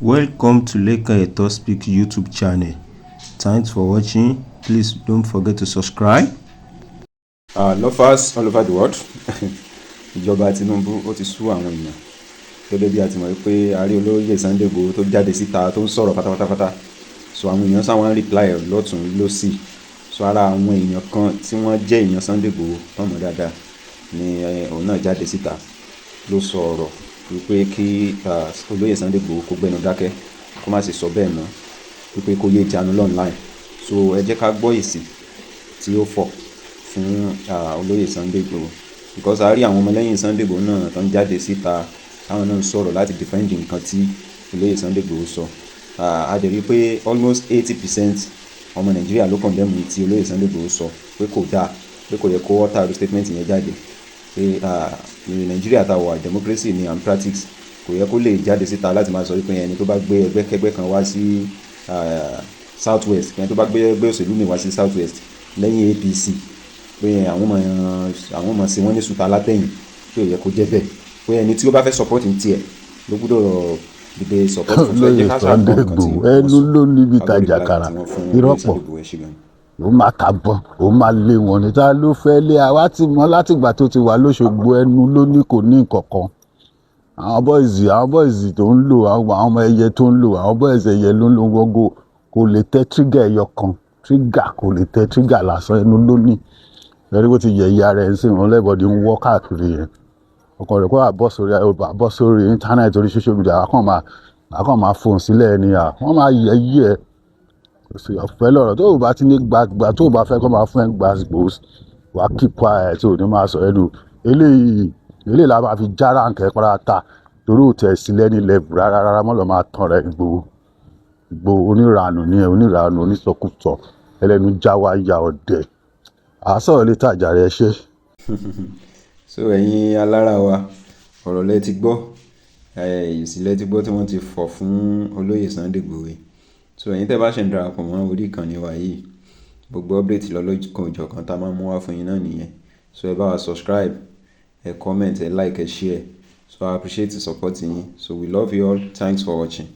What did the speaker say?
Welcome to Lekan Eto Speak YouTube channel. Thanks for watching. Please don't forget to subscribe. Lovers all over the world, ìjọba Tinubu, ó ti sú àwọn èèyàn. Gẹ́gẹ́ bí a ti mọ̀ pé a rí olóyè Sunday Igboho tó jáde síta, tó ń sọ̀rọ̀ pátápátápátá, so àwọn èèyàn sáwọn reply lọ́tún lọ́sì. So ara àwọn èèyàn kan tí wọ́n jẹ́ èèyàn Sunday Igboho tó mọ̀ dáadáa ni òun náà jáde síta, ló sọ ọ̀rọ̀ wípé kí olóyè Sunday Igboho kó gbẹnu dákẹ́, kó má sì sọ bẹ́ẹ̀ mọ́, wípé kó yé jánu online. So ẹ jẹ́ ká gbọ́ èsì tí ó fọ̀ fún olóyè Sunday Igboho, because a rí àwọn ọmọlẹ́yìn Sunday Igboho náà tó ń jáde síta, táwọn náà ń sọ̀rọ̀ láti defend nǹkan tí olóyè Sunday Igboho sọ. A dẹ̀ rí pé almost 80% ọmọ Nàìjíríà ló condemn tí olóyè Sunday Igboho sọ, pé kò dáa, pé kò yẹ kó utter statement yẹn jáde, pé Nàìjíríà tá wà, democracy ni and practice, kò yẹ kó lè jáde síta láti máa sọ wípé ẹni tó bá gbé ẹgbẹ́kẹ́gbẹ́ kan wá sí South West, ẹni tó bá gbé ẹgbẹ́ òṣèlú mi wá sí South West lẹ́yìn APC, pé àwọn ọmọ ṣe wọ́n ní sùtà látẹ̀yìn, pé ó yẹ kó jẹ́ bẹ́ẹ̀, pé ẹni tí ó bá fẹ́ support ní tiẹ̀ ló gbọ́dọ̀ dìde support fún. Olóyè Sunday Igboho, ẹnu ló níbi tajà kàrà, irọ́ pọ̀. Ó máa ta bọ́n, ó máa lé wọn ní ta ló fẹ́ lé. Àwa ti mọ̀ látìgbà tó ti wà lóṣogbo, ẹnu ló ní, kò ní nǹkan kan. Àwọn boys tó ń lò, àwọn ọmọ ẹyẹ tó ń lò, àwọn boys ẹyẹ ló ń lò gbogbo. Kò lè tẹ trigger ẹyọ kan, trigger, kò lè tẹ trigger lásán. Ẹnu ló ní ẹrí bó ti yẹ ìyá rẹ̀ ń sìn wọn lẹ́bọ̀dì ń wọ́ káàkiri yẹn. Ọkọ rẹ̀ kó àbọ̀ sórí internet, orí social media, àkàn máa fohùn sílẹ̀ ni à wọ́n máa yẹ yí ẹ. Ọ̀fẹ́ lọ̀rọ̀ tó o bá ti ní gbàgbà, tó o bá fẹ́ kó máa fún ẹ gbàgbó, wà á keep quiet, tó o ní máa sọ ẹnu. Eléyìí la máa fi já ráǹkẹ́ pátá, torí ò tẹ̀ sílẹ̀ ní level rárá rárá mọ́. Lọ́ máa tán rẹ̀. Ìgbòho, Ìgbòho, oníranù ní ẹ, oníranù, onísọkúsọ, ẹlẹ́nu jáwáyà, ọ̀dẹ̀. À sọ̀rọ̀ létà jàre, ẹ ṣé. So ẹ̀yin alára wa, ọ̀rọ̀ lẹ ti gbọ́, èsì lẹ ti gbọ́ tí wọ́n ti fọ̀ fún olóyè Sunday Igboho. So ẹ̀yin tẹ́ bá ṣe ń darapọ̀ mọ́ orí ìkànnì wa yìí, gbogbo update lọ́lọ́kan òjọ̀kan tá a máa mú wá fún yín náà nìyẹn. So ẹ bá wa subscribe, ẹ comment, ẹ like, ẹ share. So I appreciate the support yín. So we love you all. Thanks for watching.